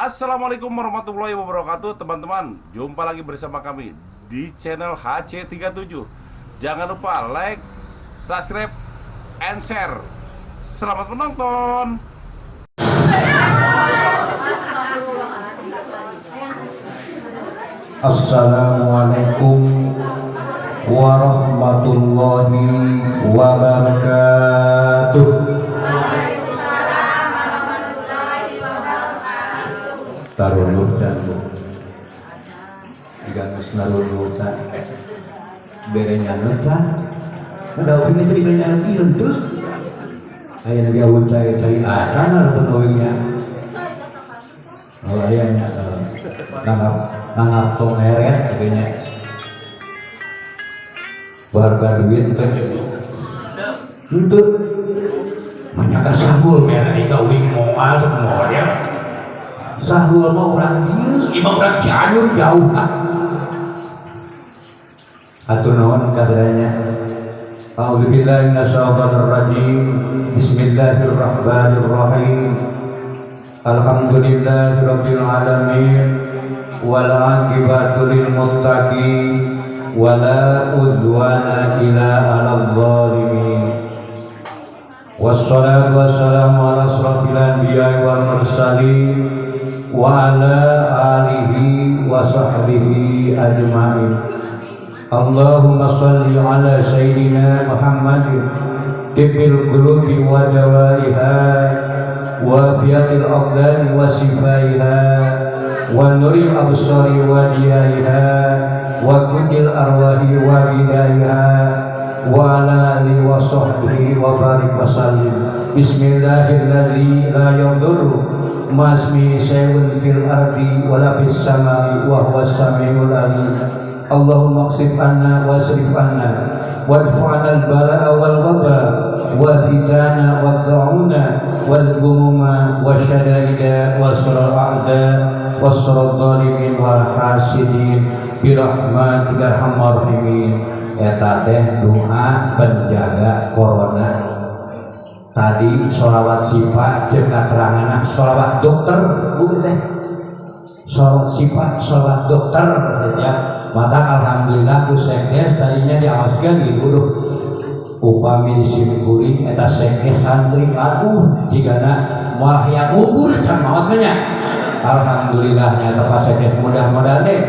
Assalamualaikum warahmatullahi wabarakatuh, teman-teman. Jumpa lagi bersama kami di channel HC37. Jangan lupa like, subscribe, and share. Selamat menonton. Assalamualaikum warahmatullahi wabarakatuh. Taruluh can bu, jika geus naruluh can, bere nyanut can, udah uing teh dibere nyanut ieu henteu. Aya nu ge cai-cai acan anu uingnya. Oh aya nya nanggap tong eret katanya. Warga duit teh henteu. Manyaka sahul merah ka uing moal model. Sahul mah urang dieu, imah urang Cianjur jauh ah. Hatur nuhun ka sadayana. A'udzubillahi minasyaitonir rajim. Bismillahirrahmanirrahim. Alhamdulillahirabbil alamin wal 'aqibatu lil muttaqin wala udwana illa 'alal zalimin. Wassalatu wassalamu ala asrafil anbiya'i wal mursalin wa ala alihi wa sahbihi ajma'in. Allahumma salli ala sayyidina Muhammadin tibbil qulubi wa dawaiha wa afiyatil abdani wa sifaiha wa nuril absari wa diyaiha wa kutil arwahi wa bidaiha wa ala alihi wa sahbihi wa barik wa sallim. Bismillahilladzi la yadurru ma'asmihi syai'un fil ardi wala fis samai wa huwas samiul alim. Allahumma qsif anna wasrif anna wadfa'na al-bala'a wal waba wa fitana wa dha'una wal ghumuma wasyada'ida wasral a'da wasral zalimin wal hasidin bi rahmatika arhamar rahimin. Eta teh doa penjaga corona. Tadi sholawat sifat jeung kateranganna sholawat dokter bu teh. Sholawat sifat sholawat dokter ya. Maka alhamdulillah ku sekdes tadinya diawaskeun gitu duh. Upami disimkuring eta sekdes santri aduh jigana moal hayang ngubur can maot nya. Alhamdulillah nya eta Pak Sekdes mudah-mudahan deh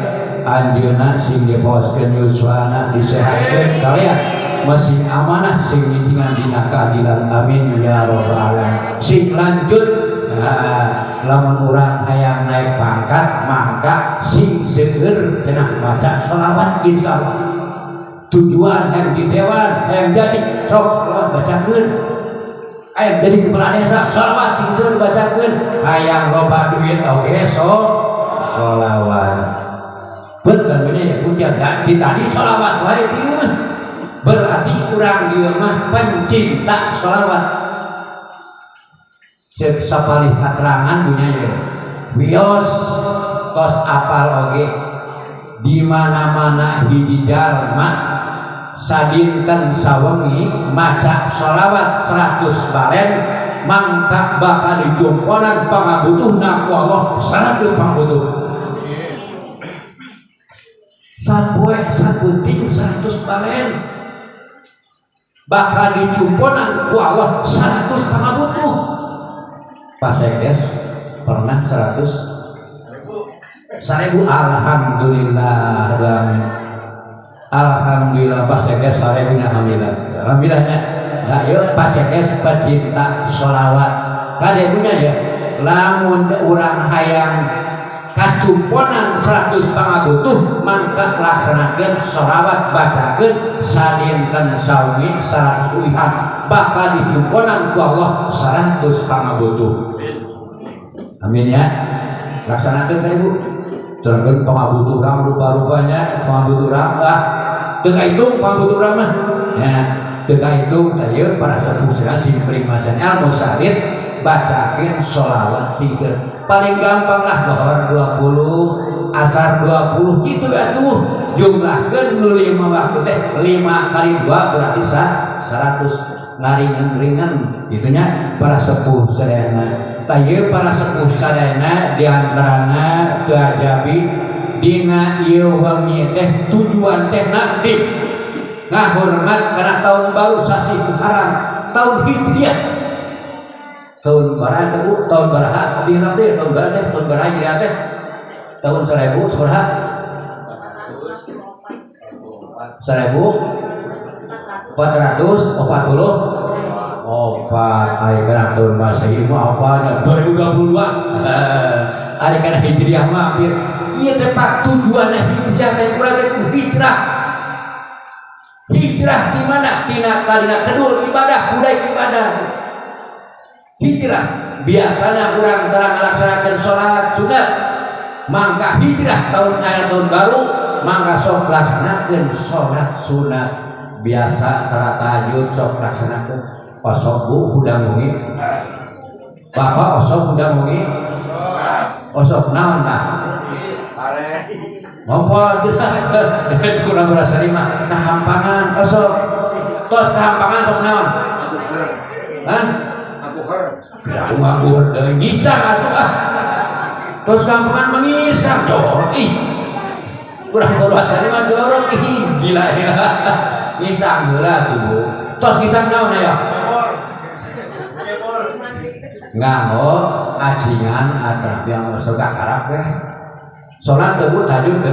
anjeunna sing dipaoskeun yuswana disehatkeun kalian masih amanah sing nyicingan dina keadilan, amin ya rabbal alamin. Sing lanjut nah, lamun urang hayang naik pangkat mangka sing seueur cenah maca sholawat insyaallah. Tujuan hayang di dewan hayang jadi sok sholawat bacakeun, hayang jadi kepala desa sholawat sing seueur bacakeun, hayang loba duit oge sok sholawat. Betul bener ya puja dan di tadi sholawat wae ieu. Berarti urang dieu mah pencinta sholawat. Ceuk sapalih katerangan dunya ye. Wios tos apal oge di mana-mana hiji jalma sadinten sawengi maca sholawat 100 balen mangka bakal dijumponan pangabutuhna ku Allah 100 pangabutuh. Sapoe sapenting 100 balen bakal dicumponan ku Allah 100 pangabutuh. Pak Sekdes pernah 100 1000, alhamdulillah. Alhamdulillah Pak Sekdes 1000 nya, alhamdulillah. Alhamdulillahnya. Nah, yuk Pak Sekdes pecinta sholawat. Kade punya ya, lamun urang hayang kacumponan 100 pangabutuh mangka laksanakeun sholawat bacakeun sadinten sawengi 100 uihan bakal dicumponan ku Allah 100 pangabutuh. Amin ya. Laksanakeun ka ibu. Sedangkan pangabutuh urang rupa-rupanya pangabutuh urang lah teu kahitung pangabutuh urang mah. Ya, teu kahitung teh para sepuh cenah sing kuring macan ilmu sarit bacakeun sholawat sikeun. Paling gampang lah lohor 20, asar 20 gitu atuh. Jumlahkeun nu 5 waktu teh 5 kali 2 berarti 100. Ngaringan-ringan gitunya para sepuh sadayana. Tah ieu para sepuh sadayana Diantarana teu ajabi dina ieu wengi teh tujuan teh nakdib ngahormat kana tahun baru sasi Muharram tahun Hijriah. Tahun baraha teh, Bu? Tahun baraha abdi abdi tahun baraha teh, tahun baraha Hijriah teh? Tahun 1000 sabaraha? 1444. Ari kana tahun Masehi mah apanya 2022. Ari kana Hijriah mah hampir ieu teh, Pak. Tujuanna Hijriah teh urang teh kudu hijrah. Hijrah di mana? Tina tadina kedul ibadah, budaya ibadah. Hijrah biasanya urang terang ngalaksanakeun salat sunat, mangka hijrah tahun aya tahun baru, mangka sok laksanakeun salat sunat. Biasa tara tahajud, sok laksanakeun. Osok, Bu, hudang wengi? Bapak osok hudang wengi? Osok naon tah? Ngompol kurang berasa lima kahampangan. Osok tos kahampangan, sok naon? Hah? Aku nganggur deui, ngisang atuh ah. Tos kahampangan mengisang, jorok ih. Kurang berasa lima jorok ih, gila ya. Ngisang heula tuh, Bu. Tos ngisang naon aya? Nganggo acingan atrap yang osok karap we. Salat teu, Bu, tahajud teu?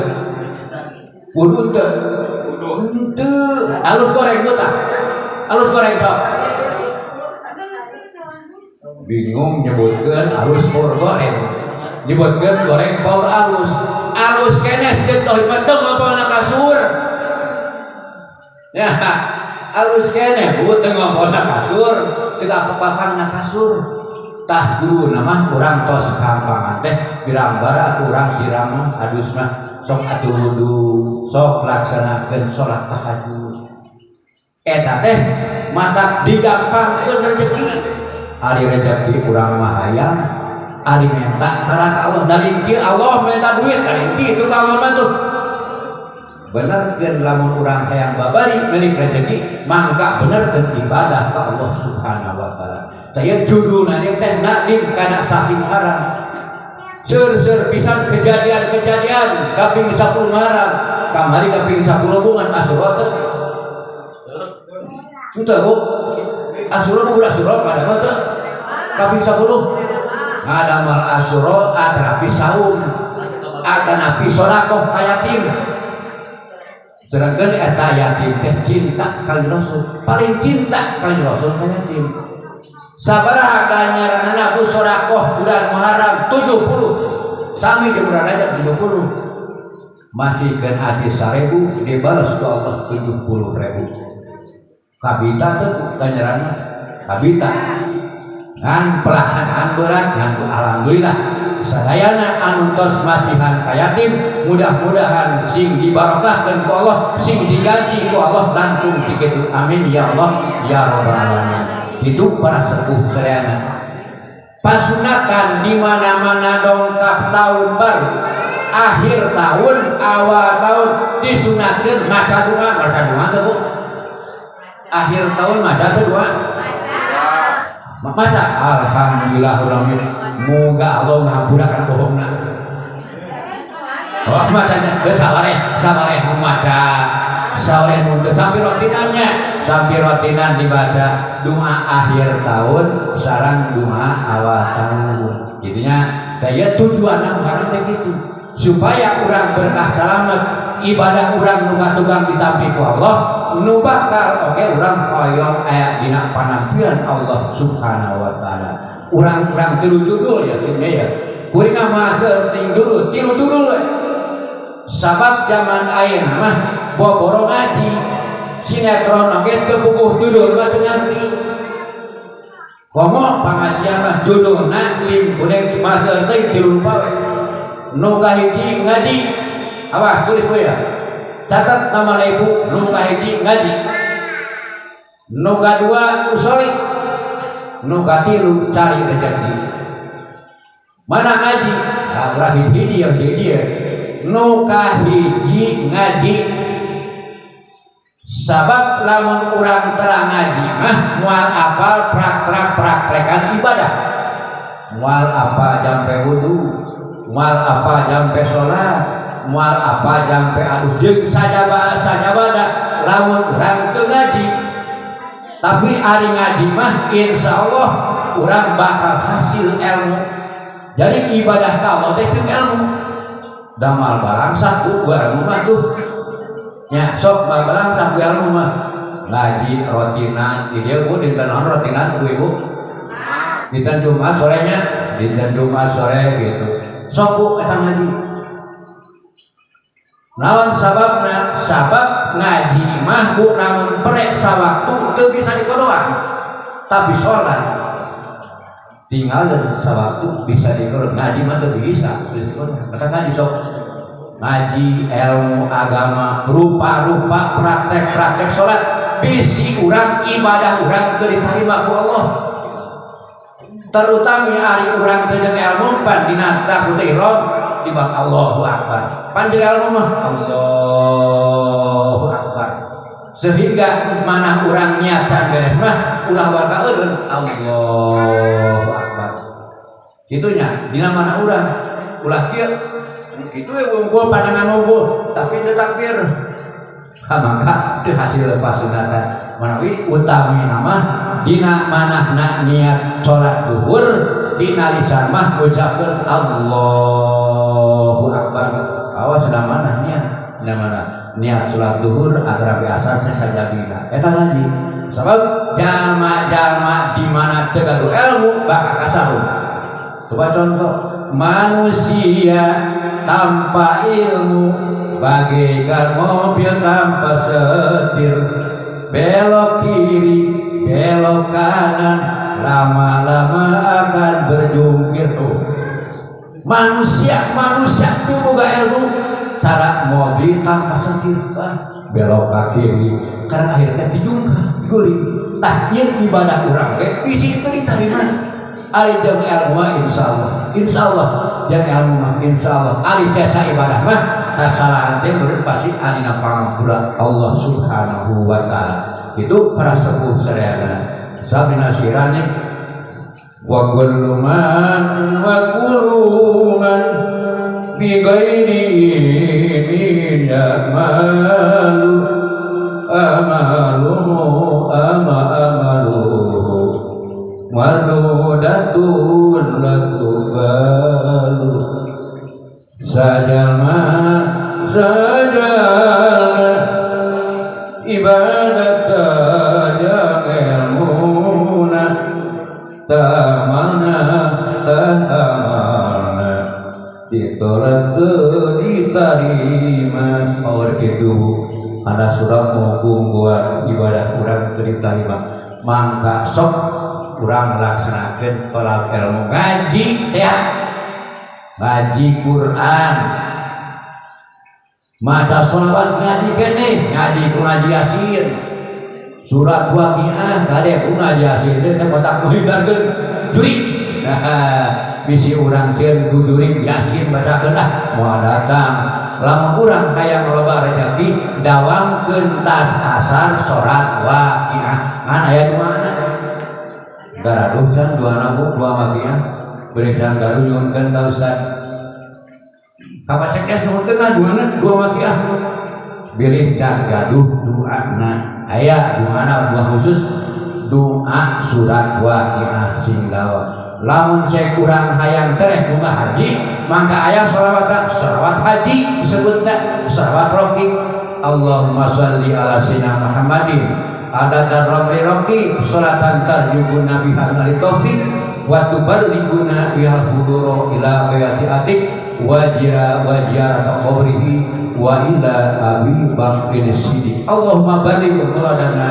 Wudu teu? Henteu. Alus goreng, Bu, tah? Alus goreng sok. Bingung nyebutkeun alus por goreng. Nyebutkeun goreng por alus. Alus keneh jeung tauhid mah teu ngompolna kasur. Ya, alus keneh, Bu, teu ngompolna kasur, teu apa-apana kasur. Tah guru nama urang tos kampangan teh pirambara urang siram mah adus mah sok atuh wudu, sok laksanakeun salat tahajud. Eta teh matak digampangkeun rezeki. Ari rezeki urang mah hayang, ari menta tara ka Allah, dari kieu Allah minta duit, dari kieu ka Allah mah tuh. Benerkeun lamun urang hayang babari milik rezeki, mangka benerkeun ibadah ka Allah Subhanahu wa taala. Saya judulna teh nakdim kana sasi Muharram. Seur-seur pisan kejadian-kejadian kaping 10 Muharram. Kamari kaping 10 bulan Asyura teh. Henteu, Bu. Asyura bukan Asyura pada mah teu. Kaping 10 ngadamal Asyura atanapi saum atanapi sedekah ka yatim. Sedangkan eta yatim teh cinta ka Rasul, paling cinta ka Rasul ka yatim. Sabaraha ganjaranana, Bu, sedekah bulan Muharram 70? Sami jeung bulan Rajab 70. Masihkeun hati 1000 dibalas ku Allah 70.000. Kabita tuh ganjaranna, kabita. Ngan pelaksanaan berat, ngan alhamdulillah sadayana anu tos masihan ka yatim mudah-mudahan sing dibarokahkeun ku Allah, sing diganti ku Allah langkung ti kitu. Amin ya Allah ya rabbal alamin. Hidup para sepuh sadayana, pasunatan di mana-mana dongkap tahun baru, akhir tahun awal tahun disunatkeun maca doa. Maca doa teh, Bu, akhir tahun maca teh doa? Maca alhamdulillah rabbil, moga Allah ngampurakan bohongna. Oh, macanya geus sawareh, sawareh nu maca, sawareh nu teu sampai rotinannya, sampai rotinan dibaca doa akhir tahun sareng doa awal tahun. Gitunya, daya tujuan Muharram teh gitu. Supaya urang berkah selamat, ibadah urang nu tukang ditampi ku Allah, nu bakal oke urang hoyong aya dina panampilan Allah Subhanahu wa taala. Urang-urang tilu judul ya timnya ya. Kuring mah ting judul, tilu judul we. Sabab zaman ayeuna mah boboro ngaji, sinetron oge teu puguh judul mah teu ngarti. Komo pangajian mah judulna sim kuring masa teh tilu rupa we. Nu kahiji ngaji. Awas tulis we ya. Catat nama ibu, nu kahiji ngaji. Nu kadua usoli. Nu katilu cari rezeki. Mana ngaji? Nah, urang hiji ya hiji ya. Nu kahiji ngaji. Sabab lamun urang terang ngaji mah moal apal prak-prak praktekan ibadah. Moal apal jampe wudu. Moal apa jampe salat, moal apa jampe aduh jeung sajaba sajabada lamun urang teu ngaji. Tapi ari ngaji mah insyaallah urang bakal hasil ilmu. Jadi ibadah ka Allah teh jeung ilmu. Damal balangsa ku ilmu mah tuh. Nya sok mal balangsa ku ilmu mah. Ngaji rotinan di dieu Bu dinten naon rotinan ibu-ibu? Dinten Jumat sorenya, dinten Jumat sore gitu. Sok Bu eta ngaji. Naon sababna? Sabab ngaji mah Bu lamun prek sawaktu teu bisa dikodoan. Tapi sholat tinggal sawaktu bisa dikodoan. Ngaji mah teu bisa dikodoan. Kata ngaji sok ngaji ilmu agama rupa-rupa praktek-praktek sholat bisi urang ibadah urang teu diterima ku Allah. Terutama ari urang teu jeung ilmu pan dina takbir ihram tibak Allahu Akbar. Pan jeung ilmu mah Allahu Akbar. Sehingga mana urang niat can beres mah ulah waka eureun Allahu Akbar. Kitunya dina mana urang ulah kieu kitu we wungkul pandangan wungkul tapi teu takbir. Ha maka teu hasil pasunatan. Manawi utami nama dina manahna niat salat zuhur dina lisan mah ucapkeun Allahu Akbar. Awas dina mana niat, dina mana niat salat zuhur atrapi asar sajabina. Eta ngaji. Sabab jalma-jalma di mana teu gaduh ilmu bakal kasaru. Coba contoh manusia tanpa ilmu bagaikan mobil tanpa setir, belok kiri belok kanan lama-lama akan berjungkir. Oh. Manusia manusia itu boga ilmu cara mobil tanpa setir belok ke kiri karena akhirnya dijungkah diguling. Tah ieu ibadah urang ge bisi teu diterima. Ari jeung ilmu insyaallah, insyaallah jeung ilmu mah insyaallah. Ari sesa ibadah mah kasalahan teh meureun pasti anina pangampura Allah Subhanahu wa taala. Itu para sepuh sadayana. Sabina sirane wa kullu man wa kullu man bi ghairi ilmin ya'malu amaluhu ama amaluhu mardudatun latubalu. Sajalma sajalma ibadat ilmuna tamana tahamana ditolak diterima. Power gitu ada surat mengungguan ibadah kurang diterima mangka sok kurang laksanakan tolak ilmu ngaji ya ngaji Quran maca sholawat ngaji kene ngaji ku ngaji Yasin surat Waqiah kade ku ngaji Yasin teh botak menghindarkeun jurik. Nah, bisi urang sieun ku jurik Yasin bacakeun ah moal datang. Lamun urang hayang loba rezeki dawamkeun tas asar salat Waqiah ngan aya duana gaduh can duana bu dua Waqiah beri can gaduh nyuhunkeun ka ustaz ka Pasekdes nuhunkeun lah duana dua Waqiah bilih can gaduh duana aya duana dua khusus doa surat Waqiah sing dawa. Lamun saya kurang hayang tereh bunga haji maka aya sholawat sholawat haji disebutna sholawat roki. Allahumma sholli ala sayyidina Muhammadin adada romli roki sholatan tarjubuna biha nali taufik wa tuballighuna biha hudura ila hayati atik wajira wajara qabrihi wa ila abi bakrin siddiq. Allahumma balligh muradana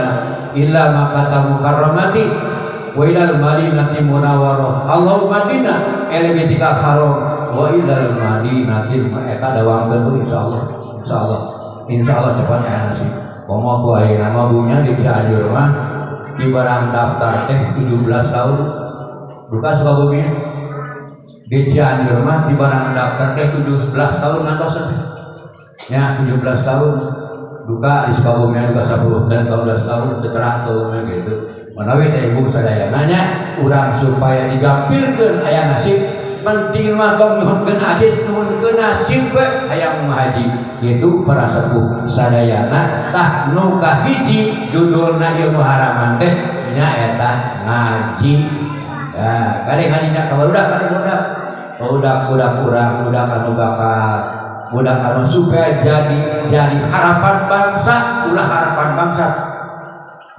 ila makata mukarramati wa ilal madinati munawwarah. Allahumma dina ila baitika haram wa ilal madinati eta dawamkeun insyaallah insyaallah insyaallah cepat aya nasib. Komo ku ayeuna mah bunya di Cianjur mah di barang daftar teh 17 tahun. Duka Sukabumi di Cianjur mah di barang daftar teh 17 tahun ngantos teh. Nya 17 tahun. Duka di Sukabumi duka 10 dan 12 tahun terang Sukabumi gitu. Manawi teh ibu sadayana nya urang supaya digampilkeun aya nasib Penting mah tong nyuhunkeun aziz, nuhunkeun nasib we hayang haji. Itu para sepuh sadayana. Tah nu kahiji judulna ieu muharaman teh nyaeta ngaji. Nah, kade ngajinya ka barudak, kade budak. Budak-budak urang, budak anu bakal, budak anu supaya jadi harapan bangsa, ulah harapan bangsa.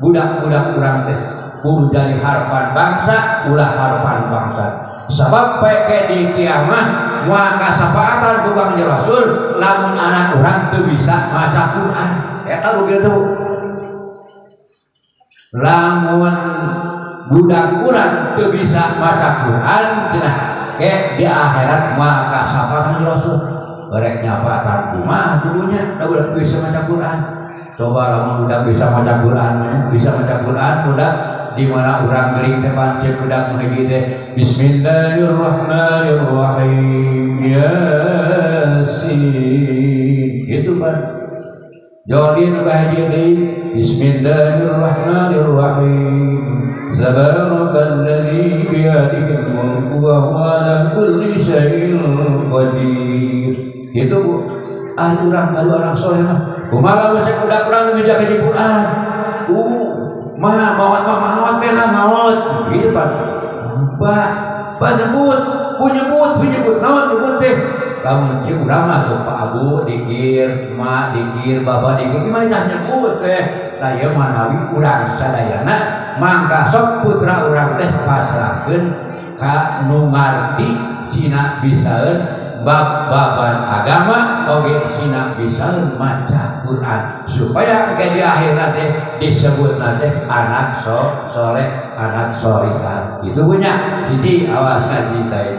Budak-budak urang teh kudu jadi harapan bangsa, ulah harapan bangsa. Sebab peke di kiamah moal kasapaatan ku Kangjeng Rasul lamun anak urang teu bisa maca Quran. Eta rugi teu. Lamun budak urang teu bisa maca Quran cenah ke di akhirat moal kasapaatan Rasul. Barek nyapaatan kumaha dulunya da budak bisa maca Quran. Coba lamun budak bisa maca Quran, bisa maca Quran budak di mana urang gering teh pancen budak nu hiji teh Bismillahirrahmanirrahim Yasin. Itu kan. Jadi nu kahiji deui Bismillahirrahmanirrahim Tabarakalladzi biyadihil mulku wa huwa ala kulli syai'in qadir. Itu Bu. Ah urang baru orang soleh mah. Kumaha lamun saya budak urang bisa ngaji Quran. Mah maot mah maot teh lah maot. Gitu Pak. Ba, ba nyebut, bu nyebut, bu nyebut naon nyebut teh. Kamu cik urang mah tuh Pak Abu dikir, mak dikir, bapak dikir, gimana tah nyebut teh. Tah ieu manawi urang sadayana mangka sok putra urang teh pasrahkeun ka nu ngarti sina bisaeun bab-baban agama oge sina bisaeun maca Quran supaya ke di akhirat teh disebut teh anak soleh, anak solihah. Itu punya hiji awas ngaji teh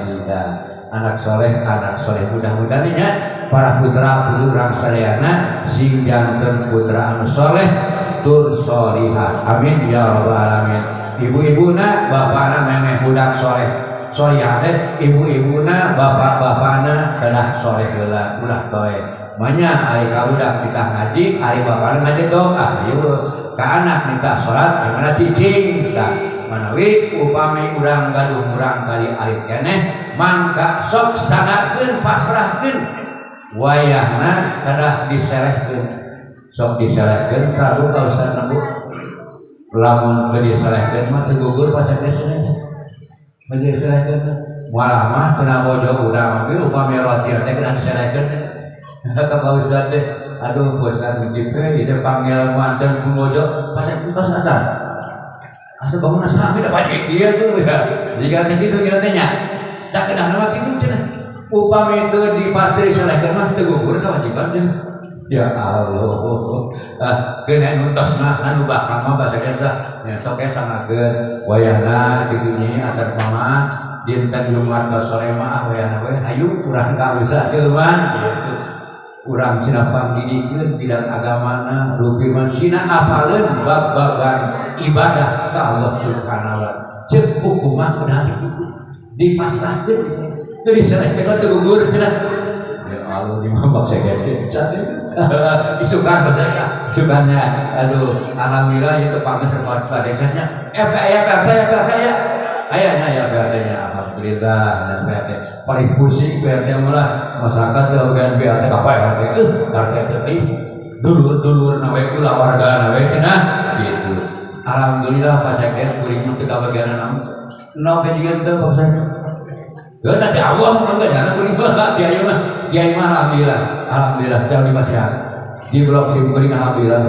anak soleh, anak soleh. Mudah-mudahan nya para putra putri urang sadayana sing janten putra anu soleh tur solihah. Amin ya rabbal alamin. Ibu-ibuna bapana memeh budak soleh solihah teh ibu-ibuna bapak-bapana kedah soleh heula ulah bae. Manya ari ka budak kita ngaji, ari bapana ngaji dong ah ieu ka anak minta salat gimana cicing tah. Manawi upami urang gaduh urang kali alit keneh mangka sok sangakeun pasrahkeun wayahna kedah diselehkeun. Sok diselehkeun terlalu ka ustaz Bu. Lamun teu diselehkeun mah teu gugur pasrahkeun. Mah diselehkeun moal mah kena bojo urang oge upami roti teh kena diselehkeun. Ka Pak Ustaz teh aduh Ustaz mujib teh ieu panggil manten ku bojo pasrahkeun ka sadar. Asa bangun sami da pajek kieu tuh ya. Jika teh kitu kira teh nya. Tak kedah mah kitu cenah. Upami teu dipastri selehkeun mah teu gugur kewajiban cenah. Ya Allah. Ah keuna nuntos mah anu bakal mah basa desa. Nya sok ge sangakeun wayahna kitu nya atar mama dinten Jumat ka sore mah wayahna we hayu urang ka usaha jelema gitu. Urang sina pangdidikeun bidang agamana rupi mah sina apaleun bab-baban ibadah ka Allah Subhanahu wa taala. Ceuk hukum mah kudu kitu. Dipasrahkeun teu diserahkeun teu gugur cenah. Ya Allah di mah baksa geus. Isukan baksa isukannya. Aduh alhamdulillah itu panggil serba desanya. Ya PRT ya PRT ya. Aya nya ya PRT nya alhamdulillah PRT. Paling pusing PRT mah masyarakat teh bagian PRT ka PRT PRT teh dulur-dulur na we kula warga na we cenah gitu. Alhamdulillah Pak Sekdes kuring mah teu kabagian naon. Naon ge jiga teu Pak Sekdes. Heuh teh Allah mah teu jalan kuring mah kiai mah. Kiai mah alhamdulillah. Alhamdulillah jauh di masyarakat. Di blok sim kuring alhamdulillah.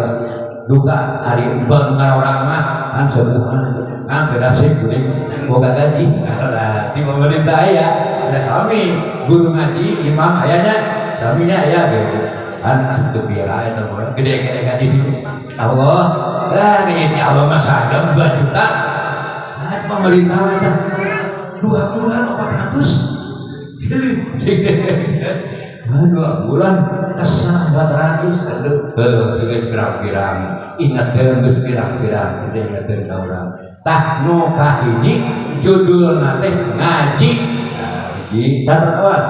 Duka ari bangar orang mah kan sepuhan. Kan beda sih kuring boga gaji. Lah di pemerintah aya ada sami guru ngaji imam ayahnya saminya aya gitu. Kan teu pira eta mah gede-gede gaji. Allah lah kayaknya Allah mah sadam 2 juta. Nah, pemerintah mah 2 bulan 400. Nah, 2 bulan kesah 400. Aduh, heuh geus pirang-pirang. Ingat geus pirang-pirang, kita ingatkeun ka urang. Tah nu kahiji judulna teh ngaji. Nah, hiji catat awas.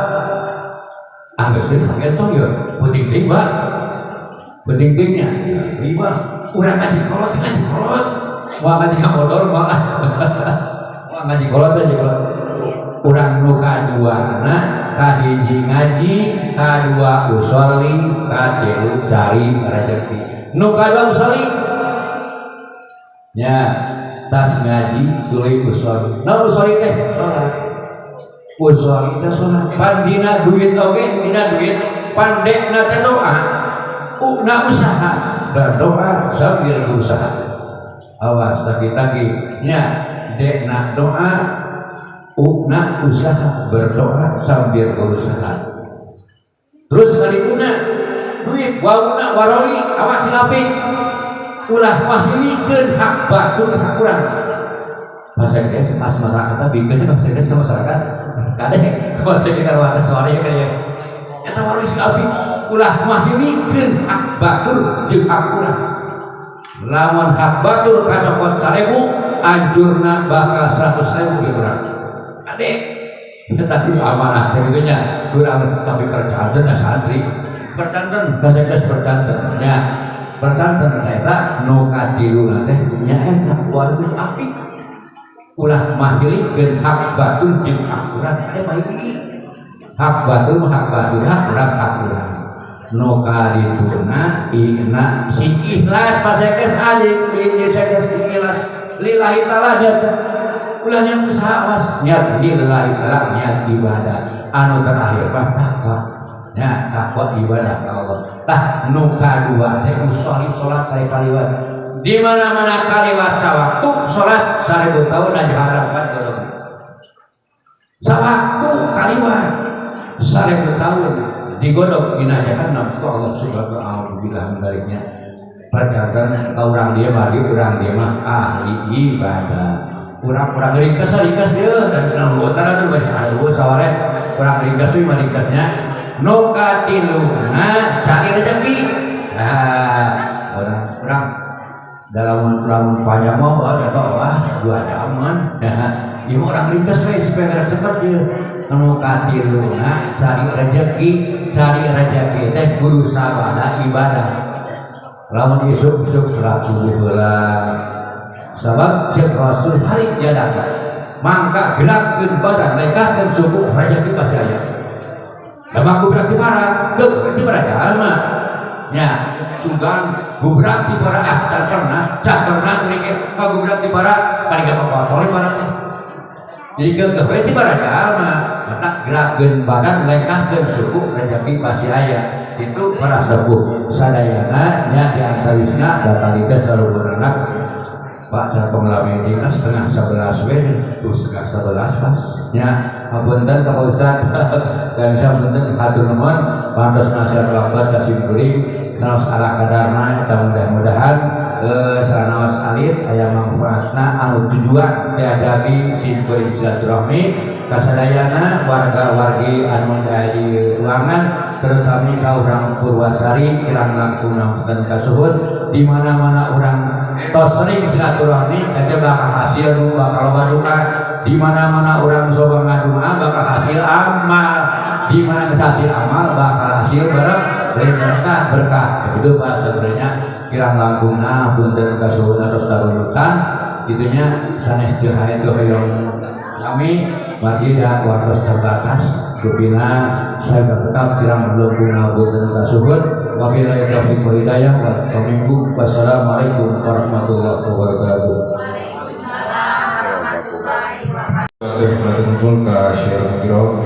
Ah geus teh tong ieu penting deui, Pak. Penting deui nya. Ieu Pak, urang ngaji kolot, ngaji kolot. Moal ngaji ka bodor moal. Moal ngaji kolot aja kolot. Urang nu kaduana kahiji ngaji, kadua usolli, katilu cari rezeki. Nu kadua usolli nya tas ngaji tuluy usolli. Naon usolli teh? Salat. Usolli teh salat. Pan dina duit oge, dina duit pandekna teh doa. Una usaha, berdoa sambil berusaha. Awas tagi-tagi nya dekna doa, una usaha, berdoa sambil berusaha. Terus kalikuna duit wauna waroi awas lapik ulah mahilikeun hak batur hak urang. Masyarakat mas masyarakat bikinnya masyarakat sama masyarakat kadek masyarakat wadah sore kaya eta waroi si ulah mahilikeun hak batur jeung hak urang. Lamun hak batur kacokot 1000 anjurna bakal 100.000 di urang. Adek tetapi amanah sebetulnya kurang tapi percanten santri percanten bahasa percanten nya percanten eta nu katiluna teh nya eta warung apik ulah mahilikeun hak batur jeung hak urang. Ade mahili hak batur mah hak batur, hak urang hak urang. Nu kadituna ina sing ikhlas pasekes adik ieu sekes ikhlas lillahi taala dia ulah niat usaha awas niat lillahi taala niat ibadah anu terakhir mah takwa nya takwa ibadah ka Allah. Tah nu kadua teh usolli salat kali-kaliwat di mana-mana kaliwat sawaktu salat 1000 tahun aja harapan golongan sawaktu kaliwat 1000 tahun digodok dina jahannam ku Allah subhanahu wa ta'ala billah menariknya percanten ka urang dia mah urang dia mah ahli ibadah. Kurang-kurang ringkas ringkas dia dan senang utara tuh masih ada saware kurang ringkas sih ringkasnya nu katiluna cari rezeki. Nah orang-orang dalam lamun panjang mah atau wah 2 jaman nah ieu orang ringkas we supaya gerak cepat dia nu katiluna cari rezeki. Cari rezeki teh kudu sabada ibadah. Lamun isuk-isuk salat subuh heula sabab cek Rasul hari jadah mangka gerakkeun badan lengkahkeun subuh rezeki pasti aya. Da mah gubrak ti para geuk ti para jalma nya sugan gubrak ti para ah can pernah can pernah geuning ge gubrak ti para paling gak kotor para teh. Jadi geuk we ti para jalma mata gerakkeun badan lengkahkeun subuh rezeki pasti aya. Itu para sepuh sadayana nya di antawisna datang teh sarurana Pak cara pengelami ini kan 10:30 we tuh 10:30 pas nya hapunten ka Pak Ustad dan sapunten hatur nuhun pantos nasihat lapas ka simkuring sanos ala kadarna eta mudah-mudahan sanaos alit aya manfaatna anu tujuan teh adabi simkuring silaturahmi kasadayana warga-wargi anu aya di ruangan terutama ka urang Purwasari kirang langkung nampen kasuhun di mana-mana urang tos sering silaturahmi eta bakal hasil nu bakal loba duka di mana-mana urang soba ngadua bakal hasil amal di mana hasil amal bakal hasil berkah berkah itu Pak sebenarnya kirang langkungna punten kasuhun atos tarunutan itunya sanes teu hae teu hoyong kami margi da waktos terbatas rupina saya tetap kirang langkungna punten kasuhun. Wabillahi taufiq wal hidayah. Wassalamualaikum warahmatullahi wabarakatuh. Kumpul ke Syekh Mukiro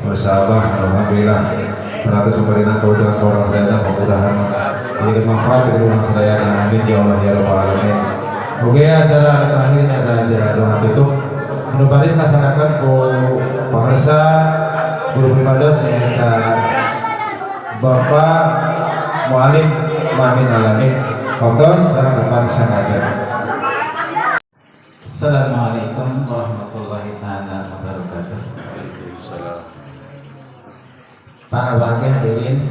bersama alhamdulillah seratus pemerintah kebutuhan orang sedayana mudah-mudahan ini bermanfaat bagi orang sedayana amin ya Allah ya rabbal alamin. Oke, acara terakhir ini ada acara doa tutup. Anu baris masyarakat ku pangersa guru pribados nyaeta Bapak Mualim Mamin Alamin. Waktu sekarang depan sangaja. Assalamualaikum warahmatullahi taala wabarakatuh. Waalaikumsalam. Para warga hadirin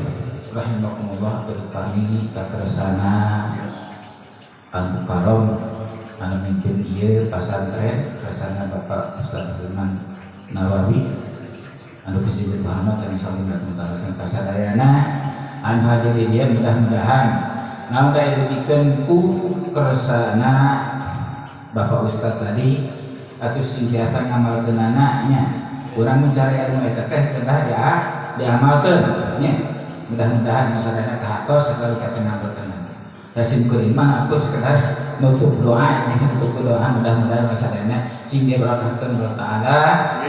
rahimakumullah, terutami kakersana Al Mukarram anu mimpin ieu pasantren kersana Bapak Ustaz Hilman Nawawi anu disebut Muhammad sallallahu alaihi wasallam kasadayana anu hadir di dieu mudah-mudahan naon teh dibikeun ku kersana Bapak Ustaz tadi atau sing biasa ngamalkeunana nya Urang mencari ilmu eta teh kedah dia diamalkeun nya. Mudah-mudahan masalahna kahatos atau kasenangkeun. Da sim kuring mah aku sekedar nutup doa nya, nutup doa mudah-mudahan masalahna sing diberkahkeun Allah Taala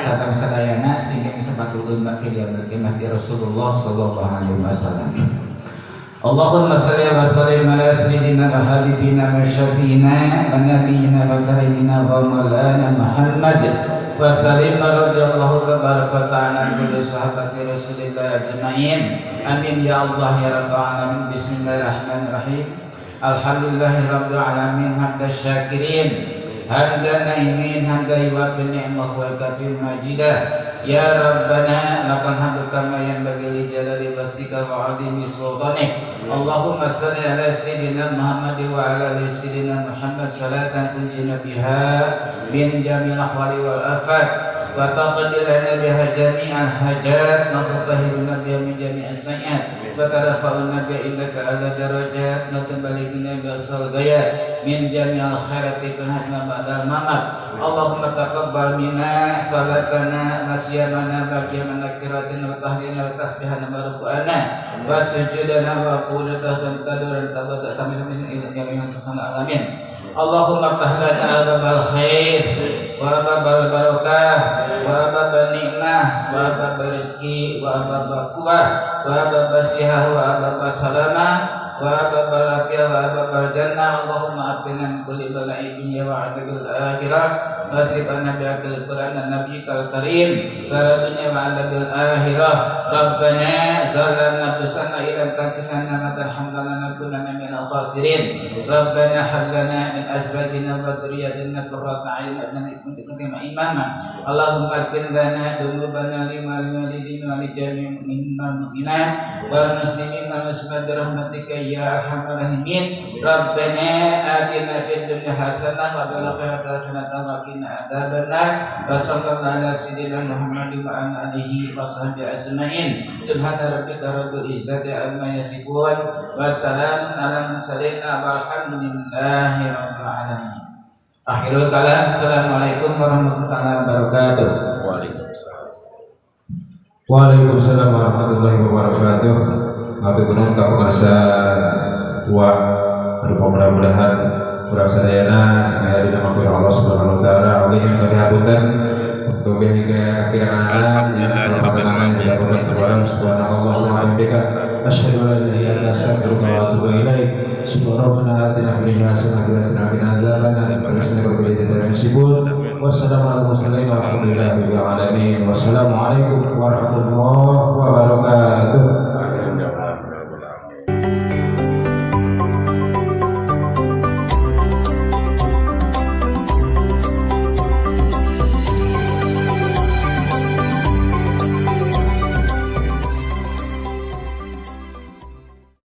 sarta sadayana sing disepatukeun baki dia berkemah di Rasulullah sallallahu alaihi wasallam. Allahumma shalli wa sallim ala sayyidina wa habibina wa syafiina wa nabiyyina wa karimina wa maulana Muhammad wa sallim radhiyallahu tabaraka wa ta'ala an kulli sahabati Rasulillah ajmain. Amin ya Allah ya rabbal alamin. Bismillahirrahmanirrahim. Alhamdulillahirabbil alamin hamdan syakirin hamdan naimin hamdan yuwaffi ni'mahu wa yukafi majidah. Ya Rabbana lakal hamdu kama yanbaghi li jalali wajhika wa 'azimi sultanik. Allahumma shalli ala sayyidina Muhammad wa ala ali sayyidina Muhammad salatan tunjina biha min jami'il ahwali wal afat wa taqdi lana biha jami'al hajat wa tutahhiruna biha min jami'is sayyi'at wa tarfa'una biha innaka ala darajat wa tuballighuna bi asal ghayat min jami'il khairati fil hayati ba'dal mamat. Allahumma taqabbal minna salatana wa siyamana wa qiyamana qiraatina wa tahlilana wa tasbihana wa ruku'ana wa sujudana wa qudata santaduran tabata kami alamin. Allahumma ftah lana ababal khair wa ababal barakah wa ababal nikmah wa ababal rezeki wa ababal quwwah wa ababal sihah wa ababal salamah wa ababal afiyah wa ababal jannah. Allahumma afina min kulli bala'i dunya wa adzabil akhirah wasrif anna bi'aqil Qur'an dan nabiyyikal karim sara dunya wa adzabil akhirah. Rabbana zalamna anfusana illam taghfir lana wa tarhamna lanakunanna minal khasirin. Rabbana hab lana min azwajina wa dhurriyyatina qurrata a'yun waj'alna imama. Allahumma ighfir lana dzunubana lima liwalidina wa li jami'il mu'minina wal mu'minat wal muslimin wal muslimat bi rahmatika ya arhamar rahimin. Rabbana atina fid dunya hasanah wa fil akhirati hasanah wa qina adzabannar. Wa sallallahu ala sayyidina Muhammad wa ala alihi wa sahbihi ajmain. Subhana rabbika rabbil izzati amma yasifun wa salamun alal mursalin walhamdulillahi rabbil alamin. Akhirul kalam. Assalamualaikum warahmatullahi wabarakatuh. Waalaikumsalam. Waalaikumsalam warahmatullahi wabarakatuh. Hatur nuhun ka pemirsa tua rupa mudah-mudahan urang sadayana sangaya dina maghfirah Allah Subhanahu wa taala. Oge yang kadihapunten untuk hingga akhir subhanallah wa bihamdika asyhadu an la ilaha illa anta astaghfiruka wa atubu ilaik. Subhanallah atina fid dunya hasanah wa qina adzabannar. Wassalamualaikum warahmatullahi wabarakatuh. Wassalamualaikum warahmatullahi.